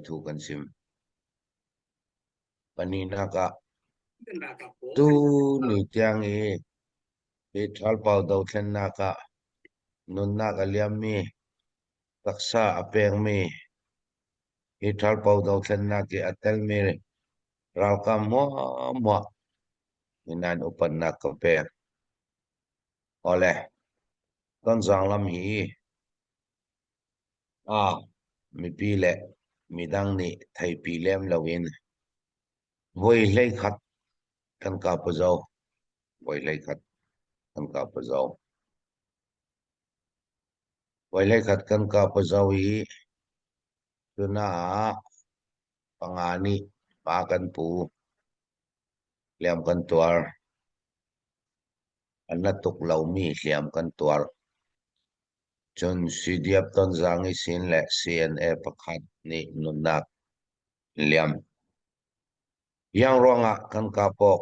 thu kan chim. Pahnihnak ah, tu ni tiang i hi ṭhalpau dothlennak ah nunnak a liammi, taksa a pekmi, hi ṭhalpau dothlennak i a telmi ralkap hmuahhmuah hi nan upatnak ka pek. Awle, Tonzang lam hi mipi le midang nih theipi lem loin voi 11 kan kap zo. Voi 11 kan kap zo. Voi 11 kan kap zo i tuna ah panga nih pa kan pu hliam kan tuar. A na tuk lomi hliam kan tuar. Cun CDF Tonzang i sin le CNA pakhat nih nunnak an liam. Iang ruangah kan kapawk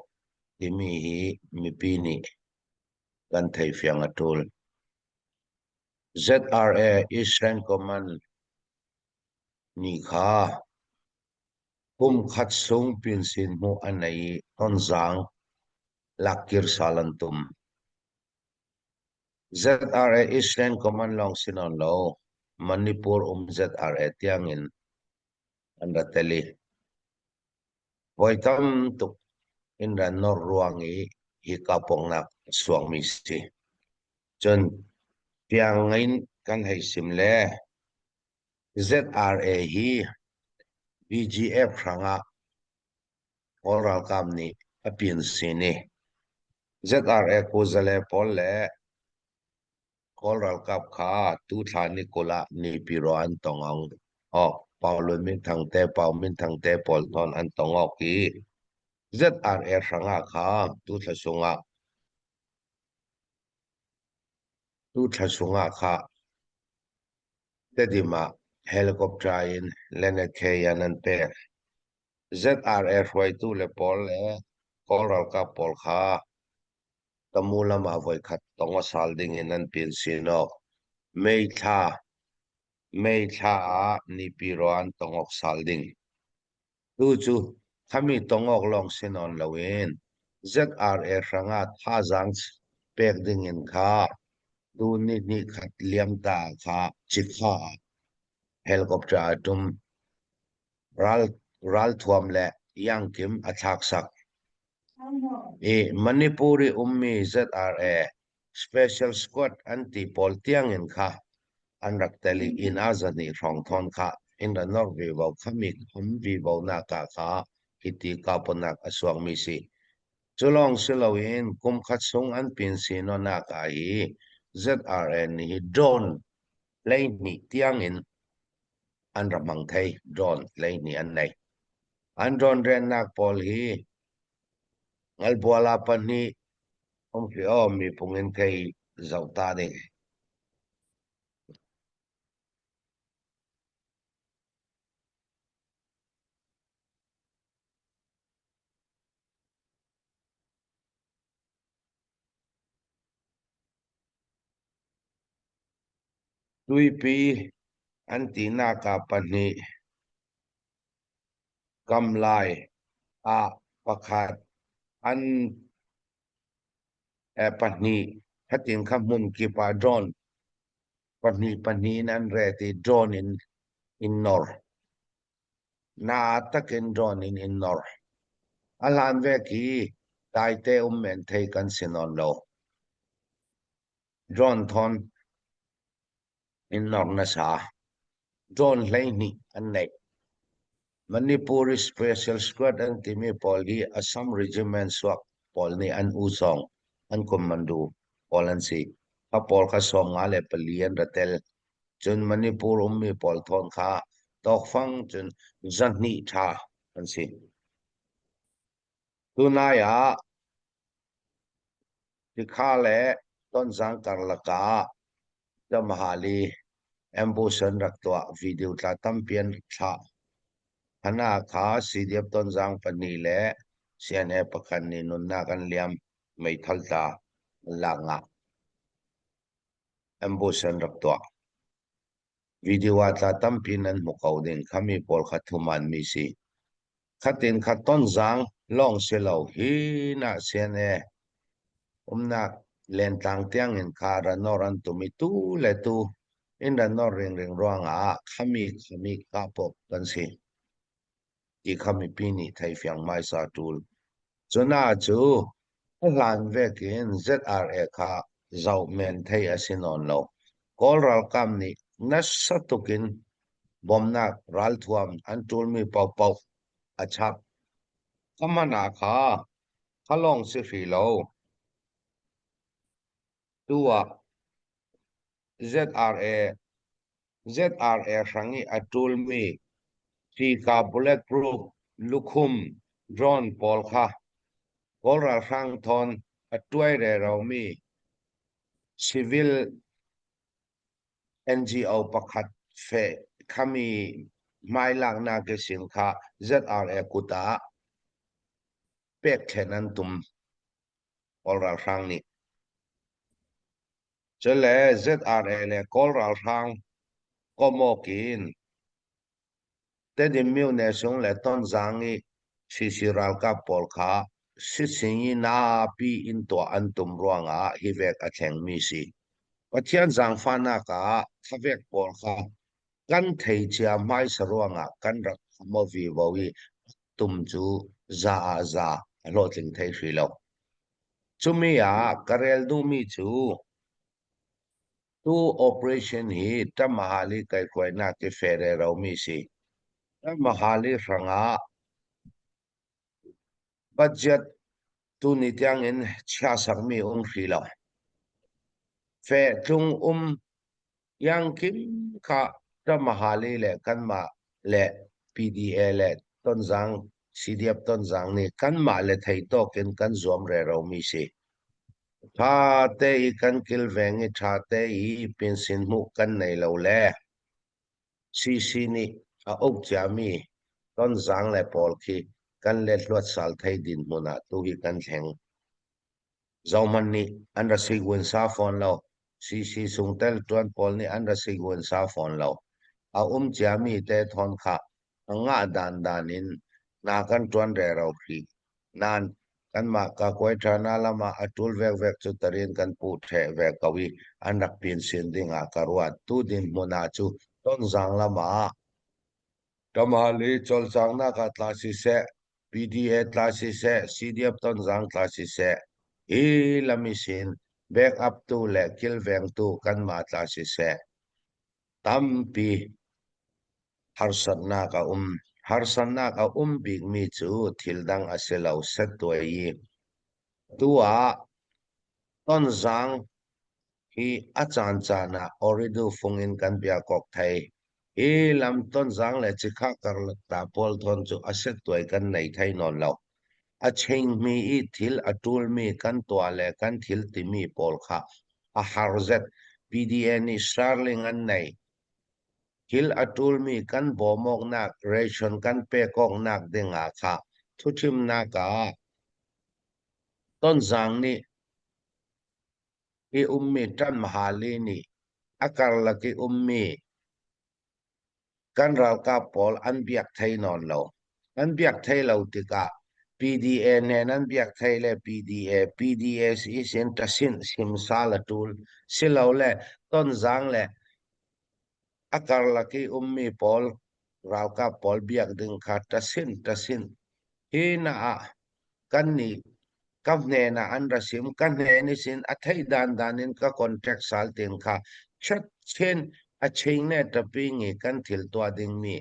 timi hi mipi nih kan theifiang a ṭul. ZRA Eastern Command nih kha kum khat sung pinsin hmuh a nei i Tonzang lakkir sal an tum. ZRA Eastern Command lawng si nawn lo, Manipur um ZRA tiangin an ra tel i voi tam tuk in ra nor ruang i hi kapawngnak a suangmi si. Cun tiang in kan hei sim le ZRA hi BGF hrangah Kawl ralkap nih a pin sin i ZRA kuzale pawl le Kawl ralkap kha tuthla ni 20 ah Naypyidaw an tong awk. Pau Lun Min Thang te, Pau Min Thang te pawl hnawn an tong awk i ZRA hrangah kha tuthla sungah kha Tedim ah helicopter in Lenekheyan an pek. ZRA hruaitu le pawl le Kawl ralkap pawl kha Tamu lam ah voikhat tong a sal ding in an pin sinawk May thla May thla ah Nipiraw an tongawk sal ding. Tu cu khami tongawk lawng si nawn loin ZRA hrangah thazaang pek ding in kha tu ni hnih khat liam ta kha cikha ah helicopter a tum. Ralthuam le iangkim a thlaksak i Manipur i ummi ZRA Special Squad an ti pawl tiangin kha an rak tel i inn ah zahnih hrawng thawn kha in ra nor vivo khami um vivo nak ah kha hiti kaponak a suangmi si. Cu lawng si loin kum khat chung an pin sinonak ah hi ZRA nih hi drone 12 tiangin an ra hmang thei drone 12 an nei. An drone rennak pawl hi ngalbuala pahnih um fi aw mi pung in thei zoh ta ding. Tuipi an tinak ah pahnih, kamlai ah pakhat, an pahnih khatin kha hmun kip ah drone pahnih pahnih in an ret i drone in in nor. Na takin drone in in nor. A hlan ve khi daite um men thei kan si nawn lo. Drone thawn in nawr nasa. Drone 12 an neih. Manipur Special Squad an timi pawl hi Assam Regiment suak pawl nih an usawng an commando pawl an si. Kha pawl kha 54 an ra tel. Cun Manipur ummi pawl thawn kha tawkfang cun 200 ṭha an si. Tunai ah Tikha le Tonzang karlak ah Jamahali ambush an rak tuah. Video tla tampi an rak thlah. Hana kha CDF Tonzang pahnih le CNA pakhat nih nunnak an liam. Meithal tla an lak ngah. Ambush an rak tuah. Video ah tla tampi nan hmu ko ding khami pawl kha thuman mi si. Khatin kha Tonzang lawng si lo hi na CNA umnak lentlang tiang in kha ranor an tum i tu le tu in ranor ringring ruangah khami khami kahpawp kan si. Ti kha mipi nih theifiang hmaisa ṭul. Cuna cu a hlan vekin ZRA kha zoh men thei a si nawn lo. Kawl ralkap nih nasa tukin bawmhnak ralthuam an ṭulmi paohpaoh a chap. Ka hman ah kha kha lawng si hrih lo. Tu ah ZRA ZRA hrang i a ṭulmi hika bulletproof lukhum drone pawl kha Kawl ralhrang thawn a tuai reromi civil NGO pakhat feh khami hmailaknak i sin kha ZRA kut ah pekṭhen an tum Kawl ralhrang nih. Cule ZRA le Kawl ralhrang komawk in Tedim myone sung le Tonzang i CC ralkap pawl kha sising i napi in tuah an tum ruangah hi vek a thlengmi si. Pathian zaangfahnak ah thavek pawl kha kan thei cia hmaisa ruangah kan rak maw vivo i tum cu za ah za a hlawhtling thei hrih lo. Cumi ah ka rel duhmi cu tu operation hi Tamahali kaihhruainak i ferero mi si. Tamahali hrangah budget tuni tiangin chia sakmi um hrih lo. Fehtlung um Iangkim kha Tamahali le kanmah le PDA le Tonzang CDF Tonzang nih kanmah le thei tawk in kan zuam reromi si. Ṭha te i kan kilveng i ṭha te i pinsin hmuh kan nei lo le CC nih a uk ciami Tonzang le pawl khi kan let hluat sal thei dinhmun ah tuhi kan thleng. Zohhmanh nih an ra sigun sa fawn lo. CC chungtel ṭuan pawl nih an ra sigun sa fawn lo. A um ciami te thawn kha a ngah dandan in hna kan ṭuan rero hrih. Nain kanmah kakuai ṭhana lam ah a ṭul vekvek cu tarin kan puh ṭheh ve ko i an rak pin sin ding ah ka ruat. Tu dinhmun ah cu Tonzang lam ah Tamale cawlcanghnak ah tla siseh, PDA tla siseh, CDF Tonzang tla siseh, hi lam i sin backup tu le kilvengtu kanmah tla siseh, tampi harsatnak a um. Harsatnak a um bikmi cu thil dang a si lo, settuai i tu ah Tonzang hi a caancaan ah Ooredoo fung in kan biakawk thei. Hi lam Tonzang le Cikha karlak ta pawl thawn cu a settuai kan nei thei nawn lo. A chingmi i thil a ṭulmi kan tuah le kan thil timi pawl kha a har zet. PDA nih Starling an nei. Thil a ṭulmi kan bawm awknak, ration kan pek awknak dingah kha thuṭhimnak ah Tonzang nih i ummi ṭanhmahali nih a karlak i ummi kan ralkap pawl an biak thei nawn lo. An biak thei lo tikah PDA nen an biak thei le PDA, PDA si sin ṭasin simsal a ṭul. Silole Tonzang le a karlak i ummi pawl ralkap pawl biak ding kha ṭasin ṭasin hi na ah kannih ka hnen ah an ra sim ka hnen i sin a theih dan dan in ka contract sal tin kha chin a ching ne tapi ngi kan thil tuah ding mi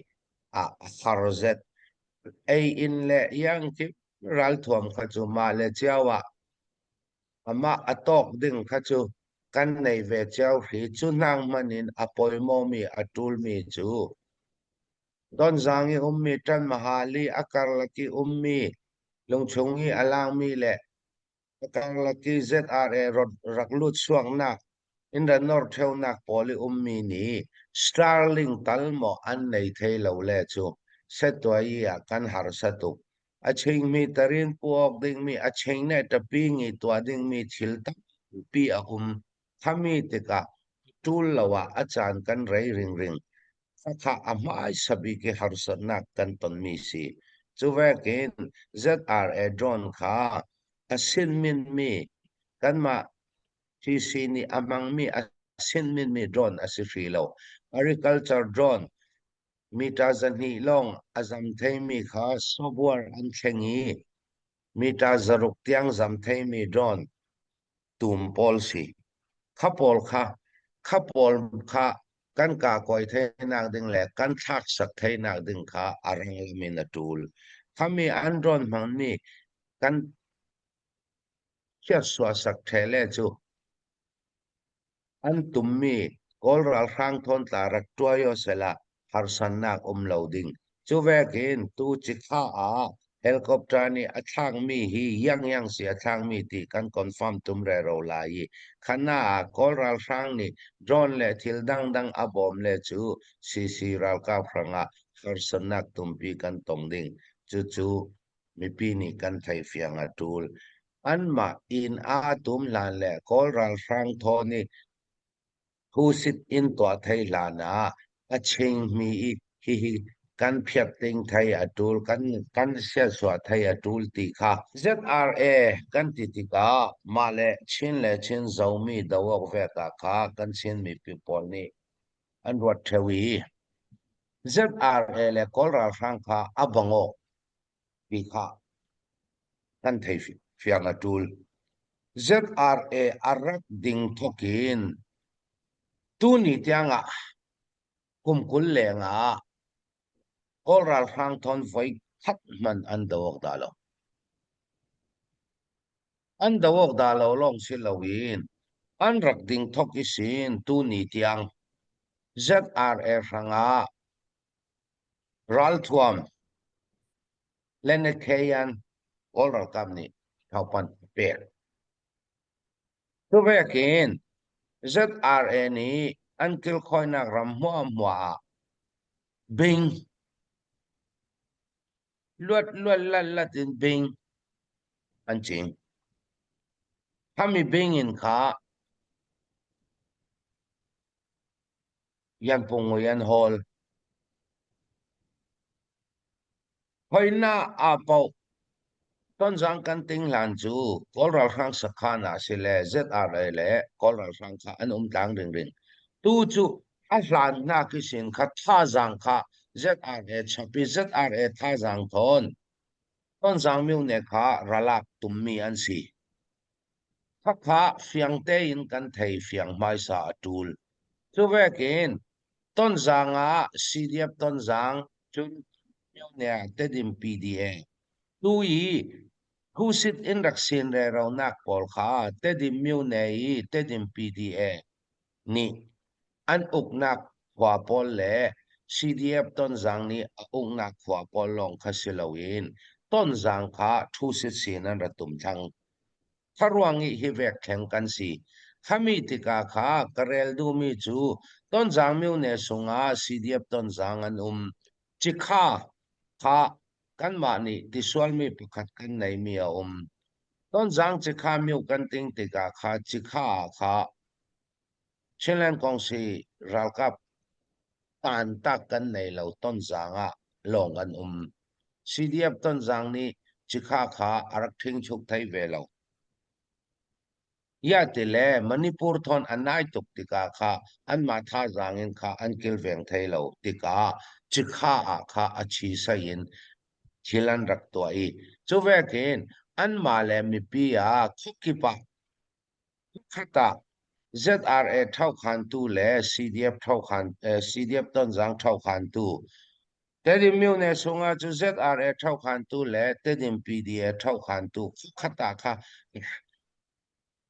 a har zet ei in le yang ki ralthuam kha chu ma le chiawa amah a tawk ding kha chu kan nei ve chiao hri chu nang man in a poimo mi a tul mi chu Tonzang i ummi ṭanmahali a karlak i ummi lungchung i a langmi le a karlak i ZRA rak lut chuaknak in ra nor ṭheunak pawl i ummi nih Starlink tal maw an nei thei lo le cu settuai ah kan harsa tuk. A chingmi tarin pu awk dingmi a ching ne ṭapi ngi tuah dingmi thil tampi a um. Khami tikah ṭul lo ah a caan kan rei ringring. Khakha a hmaisa bik i harsatnak kan tonmi si. Cu vekin ZRA drone kha a sinminmi kanmah TC nih a hmangmi a sinminmi drone a si hri lo. Agriculture drone meter 200 lawng a zam theimi kha software an thleng i meter 600 tiang zam theimi drone tum pawl si. Kha pawl kha kha pawl kha kan ka koi theinak ding le kan thlak sak theinak ding kha a rang lam in a tul. Khami an drone hmangmi kan chiatsuah sak ṭhele cu An tummi Kawl ralhrang thawntla rak tuai aw sehla harsannak um lo ding. Cu vekin tu cikha ah helicopter nih a thlakmi hi Yangyang si a thlakmi ti kan confirm tum rero lai i khana ah Kawl ralhrang nih drone le thil dangdang a bawm le cu CC ralkap hrangah harsannak tumpi kan tong ding. Cucu mipi nih kan theifiang a tul. Anmah inn aa tum hlan le Kawl ralhrang thaw nih phusit in tuah thei hlan ah a chingmi i hihi kan phiat ding thei a tul, kan kan siasuah thei a tul ti kha ZRA kan ti tikah mah le Chin le Chin Zomi do awk vek ah kha kan Chin mipi pawl nih an ruat theo i ZRA le Kawl ralhrang kha a bang awk ti kha kan thei fiang a tul. ZRA a rak ding thawk in tuni tiangah kum 20 leng ah Kawl ralhrang thawn voi khat hmanh an do awk dah lo. An do awk dah lo lawng si loin an rak ding thawk i sin tuni tiang ZRA hrangah Ralthuam Lenekheyan Kawl ralkap nih thawngpanh a pek. Cuvekin ZRA nih an kilkhawinak ram hmuahhmuah ah bing luat luat lat lat in bing an cing. Khami bing in kha Yan pungui an hawl. Hoina aa paoh Tonzang kan ting hlan cu Kawl ralhrang sakhan ah si le ZRA le Kawl ralhrang kha an um tlang ringring. Tu cu a hlan hna khi sin kha thazaang kha ZRA chap i ZRA thazaang thawn Tonzang myone kha ralak tummi an si. Khakha fiang tein kan thei fiang hmaisa a ṭul. Cuvekin Tonzang ah CDF Tonzang cun Myone ah Tedim PDA tu i phusit in rak sin reronak pawl kha Tedim Myone i Tedim PDA nih an uknak khua pawl le CDF Tonzang nih a uknak khua pawl lawng kha si loin Tonzang kha thusit sin an ra tum thlang. Kharuang i hi vek thleng kan si. Khami tikah kha ka rel duhmi cu Tonzang myone sungah CDF Tonzang an um. Cikha kha kanmah nih tisualmi pakhat kan neimi a um. Tonzang cikha myu kan ting tikah kha cikha ah kha Chinland Kongsi ralkap tantak kan nei lo Tonzang ah lawng an um. CDF Tonzang nih cikha kha a rak ṭhingchuk thai ve lo. Ya ti le Manipur thawn a nai tuk tikah kha anmah thazaang in kha an kilveng thai lo tikah cikha ah kha a chi sai in thil an rak tuah i cu vekin anmah le mipi ah khuakip ah Khat ah ZRA ṭhokhantu le CDF ṭhokhan CDF Tonzang ṭhokhantu Tedim myone chungah cu ZRA ṭhokhantu le Tedim PDA ṭhokhantu khat ah kha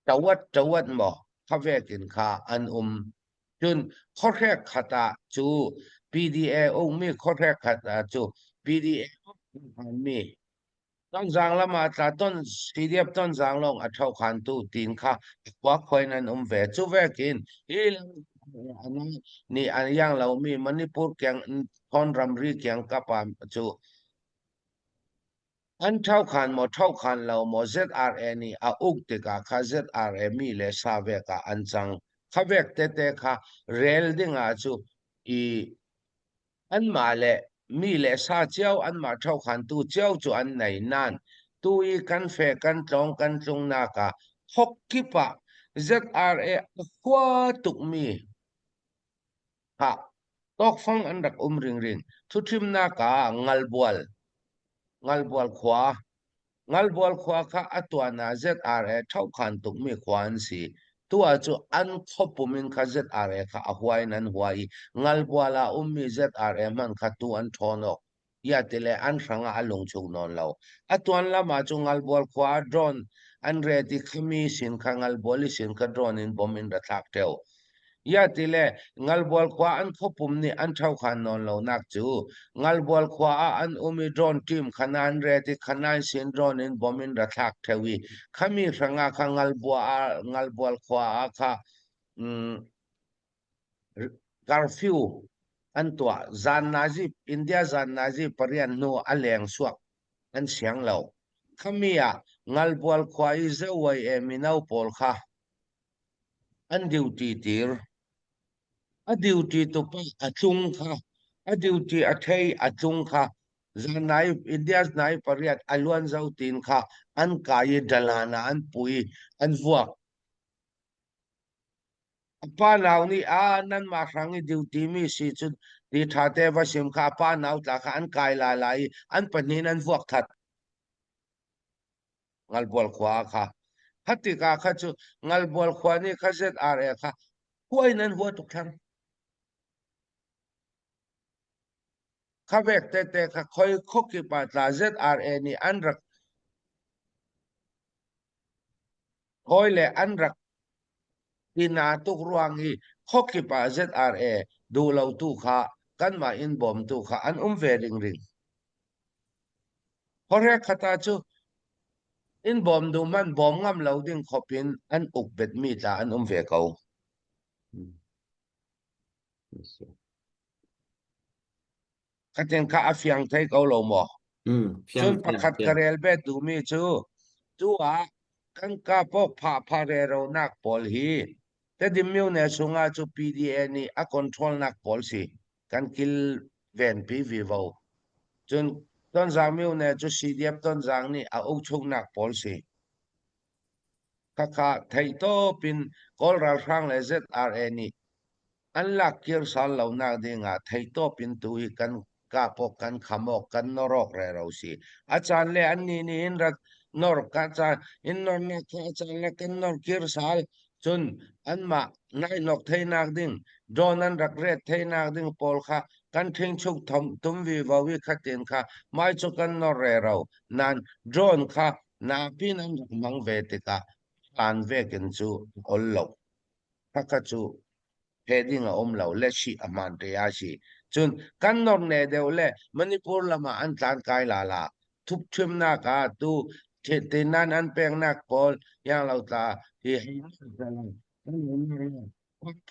ṭawat ṭawat maw kha vekin kha an um. Cun khuahrek khat ah cu PDA ummi khuahrek khat ah cu PDA mi Tonzang lam ah tla ton CDF Tonzang lawng a ṭhokhantu tin kha khua khuain an um ve. Cu vekin hi nih an iang lomi Manipur kiang Thon ramri kiang kap ah cu an ṭhokhan maw ṭhokhan lo maw ZRA nih a uk tikah kha ZRA mi le sa vek ah an cang. Kha vek tete kha rel ding ah cu i. Anmah le mi le sa cio anmah ṭhokhantu cio cu an nei nain tu i kan fe kan tlawng kan tlungnak ah thok kip ah ZRA a hua tukmi ah tawkfang an rak um ringring. Thuṭhimnak ah Ngalbual Ngalbual khua Ngalbual khua kha a tuan ah ZRA ṭhokhan tukmi khua an si. Tu ah cu an khuapum in kha ZRA kha a hua in an hua i Ngalbual ah ummi ZRA hmanh kha tu an ṭhawn awk ia ti le an hrang ah a lungchung nawn lo. A tuan lam ah cu Ngalbual khua ah drone an ret i khami sin kha Ngalbual i sin kha drone in bom in ra thlak ṭheo. Ia ti le Ngalbual khua an khuapum nih an ṭhokhan nawn lonak cu Ngalbual khua ah an um i drone team kha nan ret i kha sin drone in bom in ra thlak ṭheo i khami hrang ah kha Ngalbual khua ah kha curfew an tuah. Zan nazi India zan nazi pariat hnu a leng suak an siang lo. Khami ah Ngalbual khua i ZYA mino pawl kha an duty tir. A duty tupa a tlung kha a duty a thei a tlung kha zan nai India nai pariat a luan zo tin kha an kai i dalan ah an pui an vuak. A pa nau nih a nanmah hrang i duty mi si cun ti ṭha te va sim kha a pa nau tla kha an kai lai lai i an pahnih in an vuak that. Ngalbual khua kha. Kha tikah kha cu Ngalbual khua nih kha ZRA kha khua in an hua tuk thlang. Kha vek tete kha khoi khuakip ah tla ZRA nih an rak Hawi le an rak tina tuk ruang i khuakip ah ZRA duhlotu kha kanmah in bawmtu kha an um ve ringring. Khuahrek khat ah cu in bawm duh hmanh bawm ngam lo ding khop in an uk betmi tla an um ve ko. Khatin kha a fiang thei ko lo maw? Fiang Cun fiang pakhat ka fiang. rel bet duhmi cu tu ah kan ka pok pha pha rero nak pawl hi Tedim myone chungah cu PDA nih a control nak pawl si kan kil ven pi vivo. Cun Tonzang myone cu CDF Tonzang nih a uk chungnak pawl si. Khakha theihtawp in Kawl ralhrang le ZRA nih an lak kir sal lonak ding ah theihtawp in tu hi kan kap awk kan kham awk kan nor awk rero si. A caan le annih nih hin rak nor ka caan in nornak kha a caan le kan nor kir sal cun anmah naihnok theinak ding drone an rak ret theinak ding pawl kha kan ṭhingchuk thom tum vivo i khatin kha mai cu kan nor rero nan drone kha Napi nan rak hmang ve tikah hlan vekin cu a ol lo. Khakha cu phe ding a um lo le sih a hmaan te a si. Cun kan nor ne deuh le Manipur lam ah an tlan kai la la. Thupthimnak ah tu tinan an peknak pawl yang lo tla hi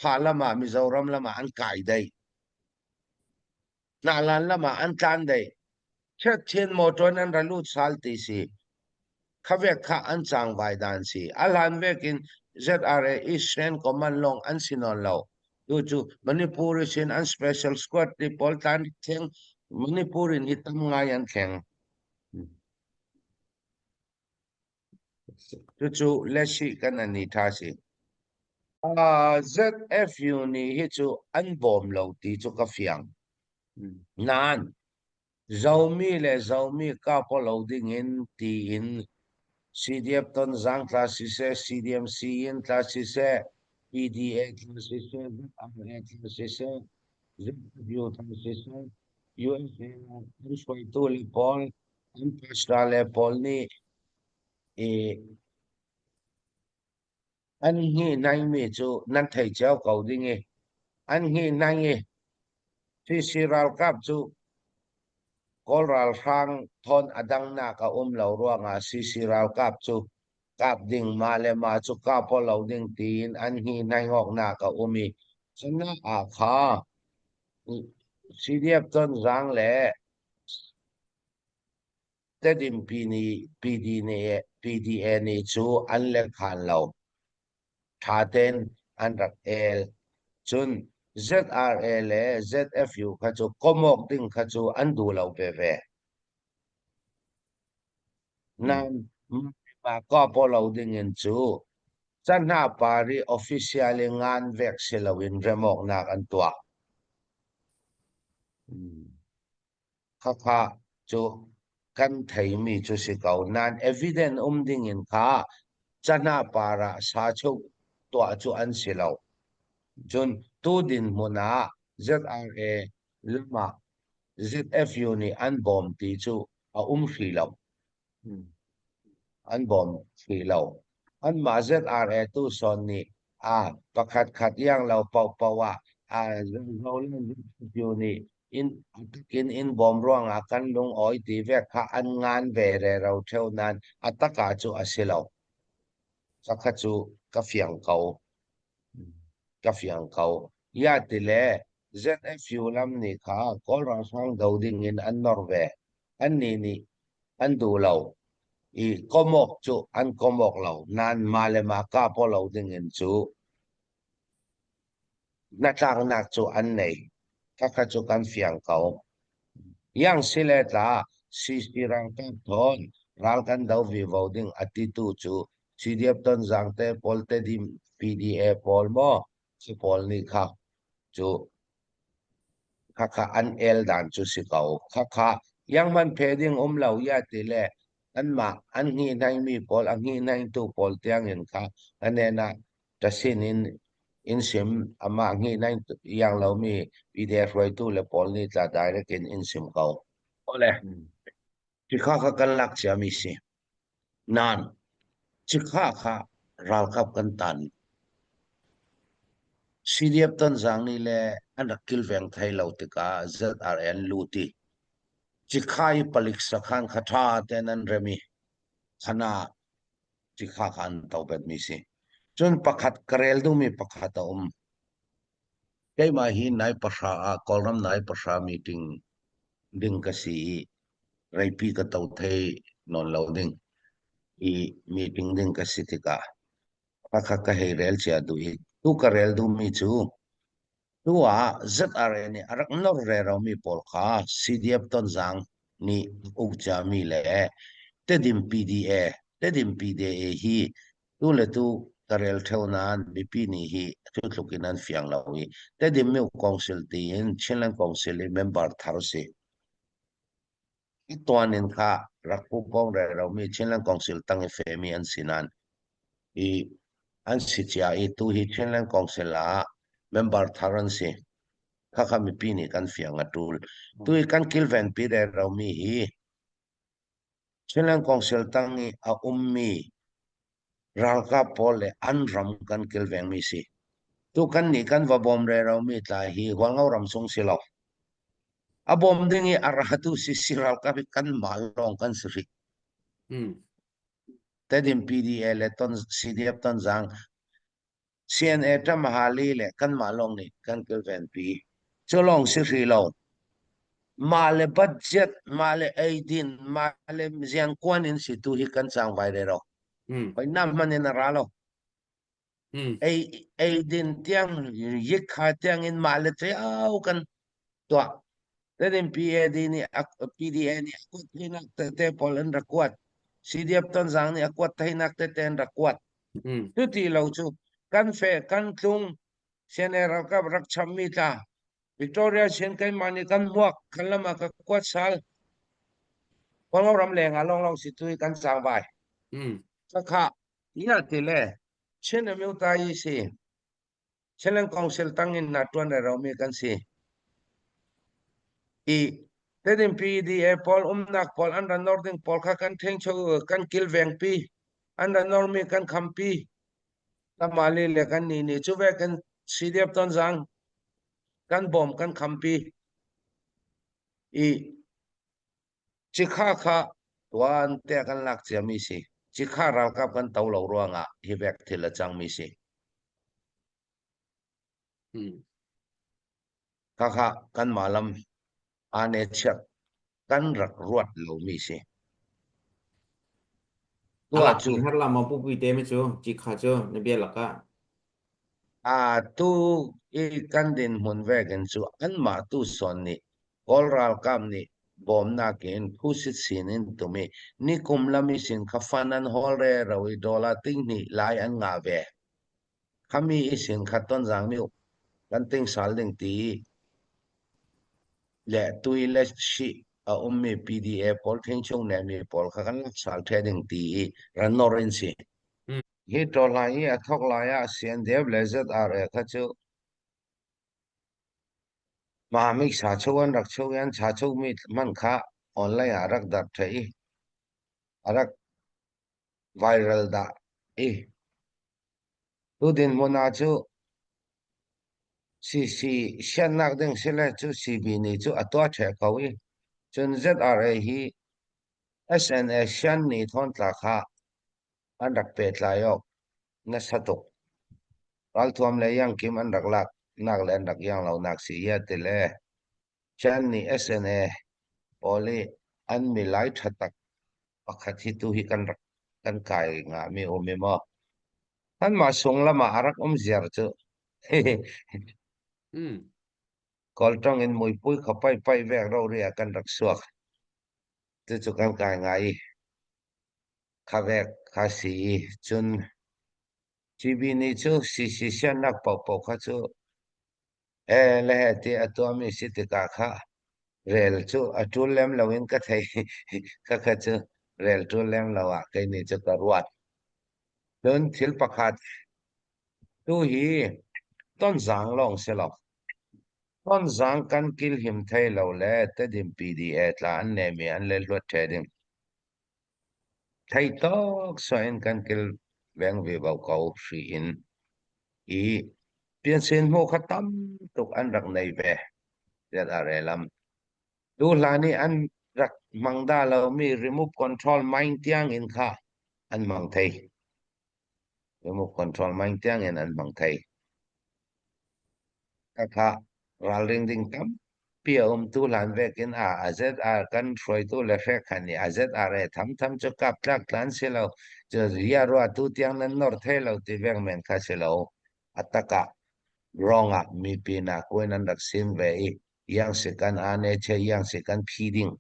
pha lam ah Mizoram lam ah an kai dei. Hnahlan lam ah an tlan dei. Chiatchin motor in an ra lut sal ti si. Khavek kha an cangvai dan si. A hlan vek in ZRA Eastern Command lawng an si nawn lo. Tu cu Manipur sin an special squad ti pawl tlan thleng Manipur in hi tam ngai an thleng. Cucu lesi kan ani tha si. ZFU nih hi cu an bawm lo ti cu ka fiang. Nain Zomi le Zomi kap lo ding in tiin CDF Tonzang tla siseh, CDMC in tla siseh, PDA tla siseh, ZRA tla siseh, ZFU tla siseh, USA an hruaitu le pawl An pastor le pawl nih i an hngihnaimi cu nan thei cio ko ding i an hngihnaing i CC ralkap cu Kawl ralhrang thawn a dangnak a um lo ruangah CC ralkap cu kap ding mah le mah cu kap aw lo ding tiin an hngihnaing awknak a um i cunak ah kha CDF Tonzang le Tedim PDA nih cu an lekhan lo. Ṭha tein an rak el. Cun ZRA le ZFU kha cu komawk ding kha cu an duh lo veve. Nain mah kawpaw lo ding in cu canhna par i official i ngan vek si loin remawknak an tuah. Khakha cu kan theimi cu si ko. Nain evidence um ding in kha canhna par ah sa chuk tuah cu an si lo. Cun tu dinhmun ah ZRA lam ah ZFU nih an bawm ti cu a um hrih lo. An bawm hrih lo. Anmah ZRA tu sawn nih a pakhat khat iang lo paohpaoh ah a ZFU nih in in in bawm ruangah kan lungawi ti ve kha an ngan ve rero ṭheo nain a tak ah cu a si lo. Khakha cu ka fiang ko. Ka fiang ko. Ya ti le ZFU lam nih kha Kawl ralhrang do ding in an nor ve. Annih nih an duh lo i komawk cu an komawk lo. Nain mah le mah kah lo ding in cu hnatlaknak cu an nei. Khakha cu kan fiang ko. Yang si le tla CC ralkap thawn ral kan do vivo ding a titu cu CDF Tonzang te pawl Tedim PDA pawl maw si pawl nih kha cu khakha an el dan cu si ko. Khakha yang man phe ding um lo ya ti le anmah an hni mi pawl a hni tu pawl tiang in kha anena tasin in in sim amah hni nai yang lomi PDF hruaitu le pawl nih tla direct in in sim ko. Ole. Cikha kha kan lak ciami si. Nan cikha kha ralkap kan tan. CDF Tonzang nih le an rak kilveng thai lo tikah ZRN luti. Cikha i palik sakhan kha tha ten an rem i khana cikha kha an to betmi si. Cun pakhat ka rel duhmi pakhat a um. Keimah hi nai pahra ah Kawlram nai pahra meeting ding ka si i reipi ka to thei nawn lo ding i meeting ding ka si tikah pakhat ka hei rel cia duh i tu ka rel duhmi cu tu ah ZRA nih a rak nor reromi pawl kha CDF Tonzang nih uk ciami le Tedim PDA Tedim PDA hi tu le tu ka rel ṭheo nain mipi nih hi cu tluk in an fiang lo i Tedim Myo Council tiin Chinland Council i member thar si. I tuan in kha rak pu pawng reromi Chinland Council tang i femi an si nain i an si cia i tu hi Chinland Council ah member thar an si. Khakha mipi nih kan fiang a ṭul. Tu i kan kilvenpi reromi hi Chinland Council tang i a ummi ralkap pawl le an ram kan kilvengmi si. Tu kan nih kan va bawm reromi tlai hi Hualngo ram chung si lo. A bawm ding i a ratu si si ralkap hi kan mah lawng kan si rih. Tedim PDA le ton CDF Tonzang CNA Ṭamhali le kanmah lawng nih kan kilvenpi. Cu lawng si hrih lo. Mah le budget, mah le eidin, mah le ziangkuan in si tu hi kan cang vai rero. Hoi nam hman in a ra lo. Ei eidin tiang yikha tiang in mah le cio kan tuah. Tedim PAD nih PDA nih a kuat theinak tete pawl an rak kuat. CDF Tonzang nih a kuat theinak tete an rak kuat. Cuti lo cu kan fe kan tlung CNA ralkap rak chammi tla Victoria Chin keimah nih kan hmuak kan lam ah ka kuat sal Kawlro ram leng ah lawnglawng si tu hi kan cang vai. Khakha ya ti le Chin Amyota yi si Chinland Council tang in na tuan romi kan si. I tedim PDA pawl umnak pawl an ra nor ding pawl kha kan theng cho kan kilveng pi an ra normi kan khampi tamali le kan ni ni chu ve kan CDF ton zang kan bom kan khampi i Cikha kha tuan te kan lak ciami si. Cikha ralkap kan to lo ruangah hi vek thil a cangmi si. Khakha kanmah lam ane chiat kan rak ruat lomi si. A Tua lak cu har la ma pupi te me cu cikha cu na bia lakah. A tu I kan dinhmun vekin cu anmah tu sawn nih Kawl ralkap nih bawmnak in phusit sin in tum i nikum lam i sin kha fan an hawl rero i dollar tinghnih lai an ngah ve. Khami i sin kha Tonzang nih kan ting sal ding ti le tui le shi a ummi PDA pawl thingchung nemi pawl kha kan lak sal the ding ti i ran nor in si. Hi ṭawhhlai hi a thawk lai ah CNDF le ZRA kha cu Mamik sa cho an rak cho i an cha chomi hmanh kha online ah rak darh ṭheh i a rak viral dah i tu dinhmun ah cu CC siannak ding sile cu CB nih cu a tuah ṭheh ko i cun ZRA hi SNA sian nih thawntla kha an rak pehtlai awk nasa tuk. Ralthuam le iangkim an rak lak nak le an rak iang lo nak si ia ti le Chan nih SNA pawl i an milai ṭha tak pakhat hi tu hi kan rak kan kai ngami um i maw anmah sung lam ah a rak um ziar cu. Kawlṭong in muipui kha pai pai vek rori ah kan rak suak. Cucu kan kai ngai i kha vek kha si i cun CB nih cu CC siannak paohpaoh kha cu e le he ti a tuahmi si tikah kha rel cu a ṭul lem loin ka thei. Khakha cu rel ṭul lem lo ah kei nih cu ka ruat. Cun thil pakhat tu hi Tonzang lawng si lo. Tonzang kan kilhim thei lo le Tedim PDA tla an nemi an le hluat ṭhe ding. Theitawk sawh in kan kilveng vivo ko hri in i piansin hmu kha tam tuk an rak nei ve tiah a relam. Tu hlan i an rak hmang dah lomi remote control mine tiang in kha an hmang thei. Remote control mine tiang in an hmang thei. Khakha ralring ding tampi a um. Tuhlan vekin a AZR kan hruaitu le hrekhan nih AZR e thamtham cu kap tlak tlan si lo. Cu ria rua tu tiang nan nor thei lo ti veng men kha si lo. A takah rong ah mipi na kuin an rak sin ve i yang si kan ane che yang si kan phi ding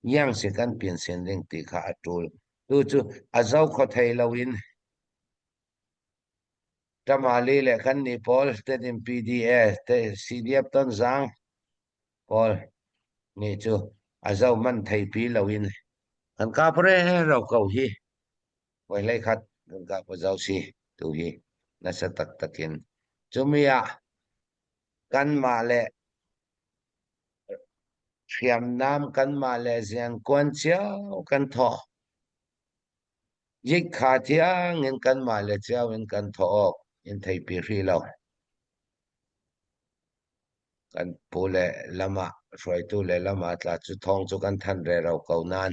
yang si kan pin sin ding ti kha a tul. Tu cu a zo kho thei lo in Tamale le kannih pawl Tedim PDA te CDF Tonzang pawl nih cu a zo man theipi loin kan kap rero ko hi. Voi hlei khat kan kap zo si tu hi nasa taktak in. Cumi ah kanmah le hriamnam kanmah le ziangkuan cio kan thawh. Yikha tiangin kanmah le cio in kan thawh awk in theipi hrih lo. Kan pu le lam ah hruaitu le lam ah tla cu thawng cu kan thanh rero ko nain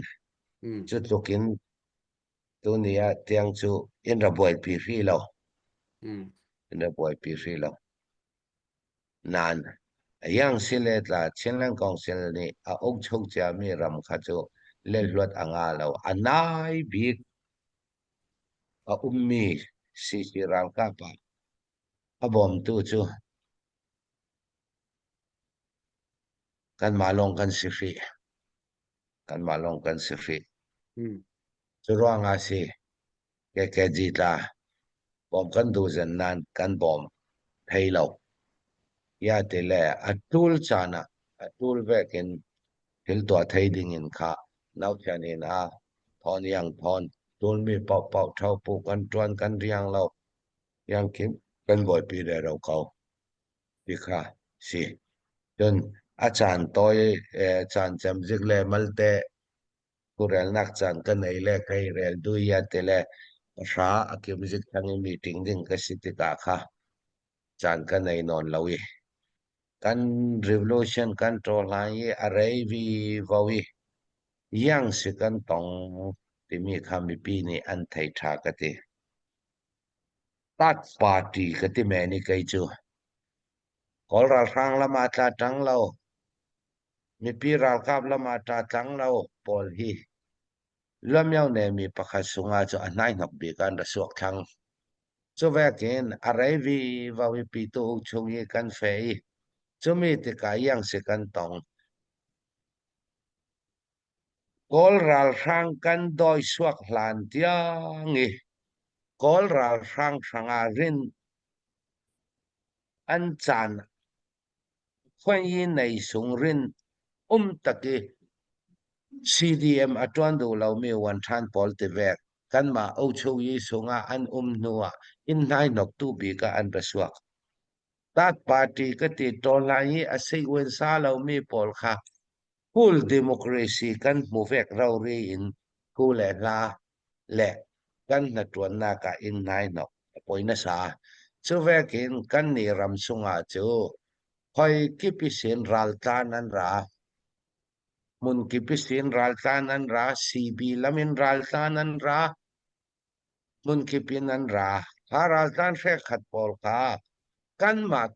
cu tluk in tuni ah tiang cu in ra buaipi hrih lo. In ra buaipi hrih lo. Nain Yang sile tla Chinland Council nih a uk chung ciami ram kha cu lehluat a ngah lo. A nai bik a ummi CC ralkap ah a bawmtu cu kanmah lawng kan si hrih. Kanmah lawng kan si hrih. Cu ruangah si KKG tla bawm kan duh zen nain kan bawm thei lo. Ya ti le a tul caan ah a tul vek in thil tuah thei ding in kha nauthian in a thawn iang thawn tulmi paohpaoh ṭho pu kan ṭuan kan riang lo iang kim kan buaipi rero ko ti kha si. Cun a caan tawi caan cem zik le malte Purelnak caan ka nei le kei rel dui ya ti le pahra a kim zik thang i meeting ding ka si tikah kha caan ka nei nawn lo i kan revolution kan ṭawhlan i a rei vi vo i yang si kan tong timi kha mipi nih an thei ṭha ka ti. Third party ka ti men i kei cu. Kawl ralhrang lam ah tla ṭang lo. Mipi ralkap lam ah ṭa tlang lo pawl hi Luamyone mi pakhat sungah cu a hnaihnok bik ah an ra suak thlang. Cuvekin a rei vivo i Pitu uk chung i kan feh i cumi tikah iangsi kan tong. Kawl ralhrang kan dawi suak hlan tiang i Kawl ralhrang hrangah rin an caan Khuai nei sung rin um tak i CDM a ṭuan duh lomi uan ṭhan pawl tivek kanmah Ochoyi sungah an um hnu ah inn hnaihnoktu bik ah an ra suak. Third party ka ti tawn lai i a sei-uan sa lomi pawl kha full democracy kan hmu vek rori in thu le hla le kan hnaṭuannak ah inn hnaihnok a poi nasa. Cuvek in kannih ram chungah cu khoi kip i sin raltlan an ra. Hmun kip i sin raltlan an ra, CB lam in raltlan an ra, hmun kip in an ra. Kha raltlan hrekhat pawl kha kanmah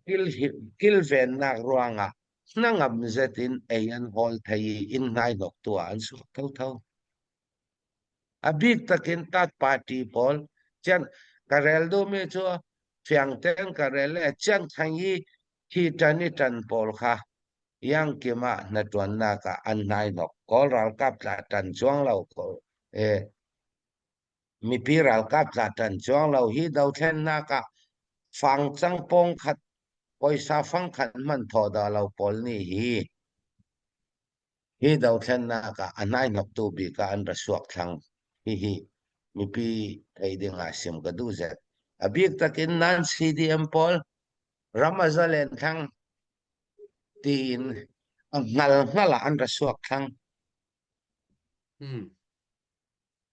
kilvennak ruangah hnangam zet in ei an hawl thei i inn hnaihnok tu ah an suak thotho. A bik takin tat party pawl cian ka rel duhmi cu fiang tein ka rel le cian khang i hi ṭan i ṭan pawl kha iangkim ah hnaṭuannak ah an hnaihnok. Kawl ralkap tla ṭan cuang lo ko e mipi ralkap tla ṭan cuang lo hi dothlennak ah fangcang pawng khat poisa fangkhat hmanh thawh dah lo pawl nih hi Hi dothlennak ah a hnaihnoktu bik ah an ra suak thlang. Hihi mipi theih ding ah sim ka duh zet. A bik takin nan CDM pawl ram a zalen thlang tiin a hngal hngal ah an ra suak thlang.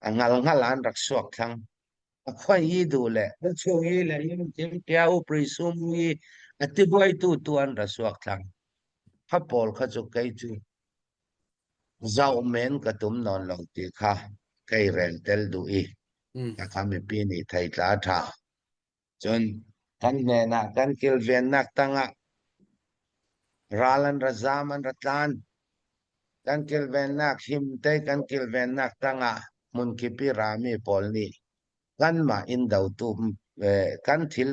A hngal hngal ah an rak suak thlang. A khoi i duh le a chung i le lim tim tia upri sum i a tibuaitu tu an ra suak thlang. Kha pawl kha cu kei cu zoh men ka tum nawn lo ti kha kei rel tel duh i kha mipi nih thei tla ṭha. Cun kan hnenah kan kilvennak tangah ral an ra zaam an ra tlan. Kan kilvennak himte kan kilvennak tangah hmunkip i rami pawl nih kanmah inn dotu kan thil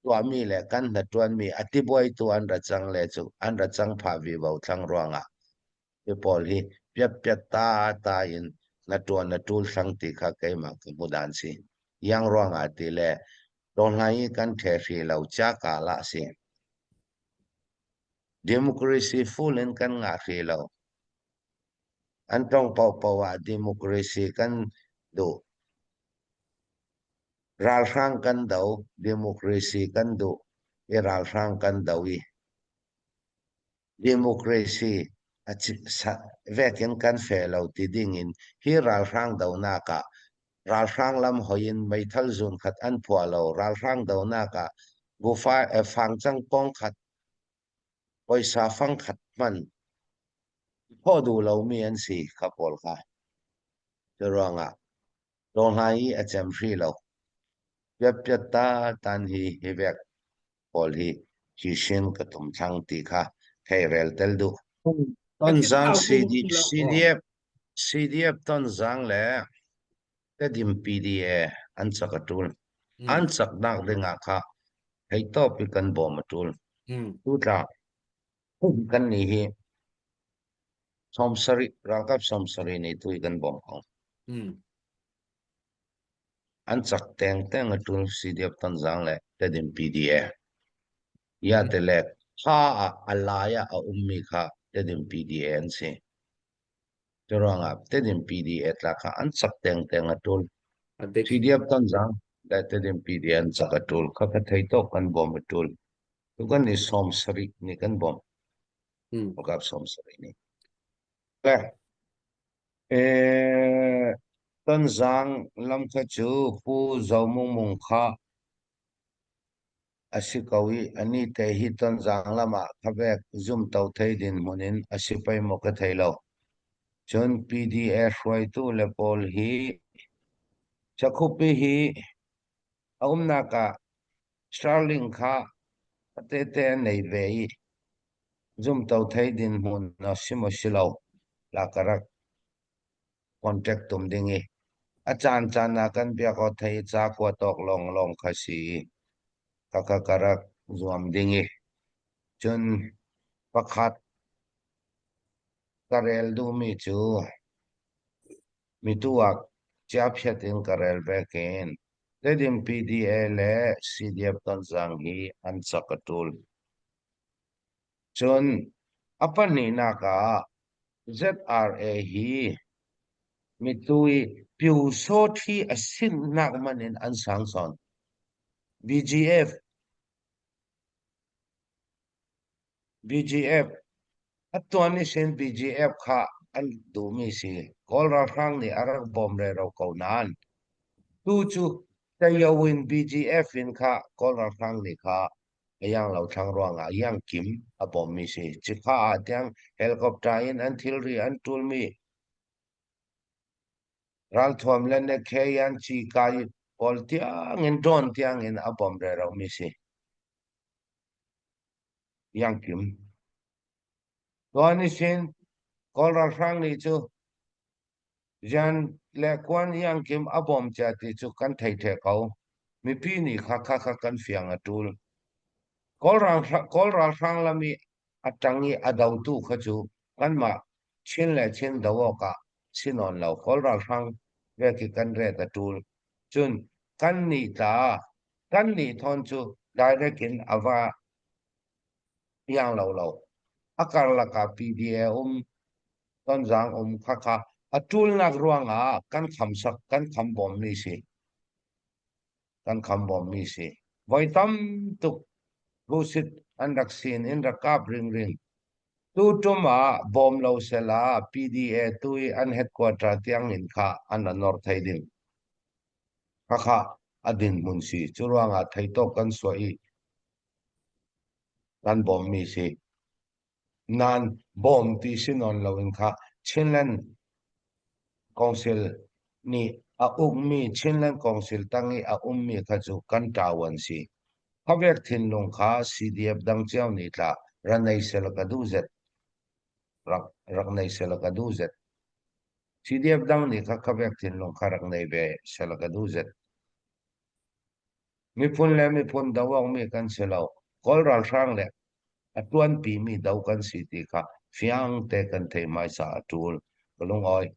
tuahmi le kan hnaṭuanmi a tibuaitu an ra cang le cu an ra cang phah vivo thlang ruangah hi pawl hi piatpiat ta ta in na ṭuan na ṭul thlang ti kha keimah ka hmu dan si. Yang ruangah ti le ṭawlhnai i kan ṭhe hri lo ca ka lah si. Democracy full in kan ngah hri lo. An tong paohpaoh ah democracy kan duh. Ralhrang kan do, democracy kan duh i ralhrang kan do i democracy a vekin kan fe lo ti ding in hi ralhrang donak ah ralhrang lam hoi in meithal zun khat an phuah lo ralhrang donak ah bufa fangcang pong khat poisa fang khat hman phaw duh lomi an si kha pawl kha cu ruangah Hlawhhla hi a cem hri lo. Piatpiat ta tan hi hi vek pawl hi chishin ka tum thlang ti kha thei rel tel duh. Tonzang CDF CDF Tonzang le Tedim PDA an chak a tul. An chak nak ding ah kha thei tawp i kan bawm a tul. Tu tla kan ni hi 70 ralkap 70 nih tu hi kan bawmh ko. An cak tengteng a tul CDF Tonzang le Tedim PDA. Ya te le kha ah a lai ah a ummi kha Tedim PDA an si. Cu ruangah Tedim PDA tla kha an cak tengteng a tul. CDF Tonzang le Tedim PDA an cak a tul. Kha kha thei tawk kan bawm a tul. Tu kan i 70 nih kan bawmh. Ralkap 70 nih. Le Tonzang lam kha cu Pu Zo Mung Mung kha a si ko i anih te hi Tonzang lam ah khavek zumto thei dinhmun in a si pei maw ka thei lo. Cun PDA hruaitu le pawl hi Chakhupi hi a umnak ah Starlink kha a tete a nei ve i zumto thei dinhmun a si maw si lo la ka rak contact tum ding i. A caancaan ah kan biak awk thei i ca kuat awk lawnglawng kha si. Khakha ka rak zuam ding i cun pakhat ka rel duhmi cu mitu ah chiaphiat in ka rel vekin Tedim PDA le CDF Tonzang hi an cak a ṭul. Cun a pahnihnak ah ZRA hi mitu i Pyusawṭhi a sinhnak man in an sang sawn. BGF BGF a tuan i sin BGF kha an duhmi si. Kawl ralhrang nih a rak bawm rero ko nain tu cu Tayo in BGF in kha Kawl ralhrang nih kha a iang lo thlang ruangah iang kim a bawmmi si. Cikha ah tiang helicopter in an thilri an ṭulmi ralthuam le nekhe an cikai pawl tiangin drone tiangin a bawm reromi si. Iang kim. Tuan isin Kawl ralhrang nih cu Rian le kuan iangkim a bawm cia ti cu kan thei ṭheh ko. Mipi nih kha kha kha kan fiang a ṭul. Kawl ralhrang lam i a ṭang i a dotu kha cu kanmah Chin le Chin do awkah si nawn lo. Kawl ralhrang ve khi kan ret a ṭul. Cun kannih tla kannih thawn cu direct in a va iang lo lo. A karlak ah PDA um Tonzang um khakha a ṭulnak ruangah kan khamsak kan kham bawmmi si. Kan kham bawmmi si. Voi tam tuk busit an rak sin in rak kap ringring. Tu tum ah bawm lo sela PDA tu i an headquarter tiang in kha an anor thei ding. Khakha a din hmun si. Cu ruangah theitawk kan suah i kan bawmmi si. Nain bawm ti si nawn loin kha Chinland Council nih a ukmi Chinland Council tang i a ummi kha cu kan ṭau an si. Khuavek thinlung kha CDF dang cio nih tlah ra nei selaw ka duh zet. Rak, rak nei selaw ka duh zet. CDF dang nih kha khuavek thinlung kha rak nei ve selaw ka duh zet. Miphun le miphun do awkmi kan si lo. Kawl ralhrang le a ṭuanpimi do kan si ti kha fiang te kan theih hmaisa a ṭul. Ka lungawi.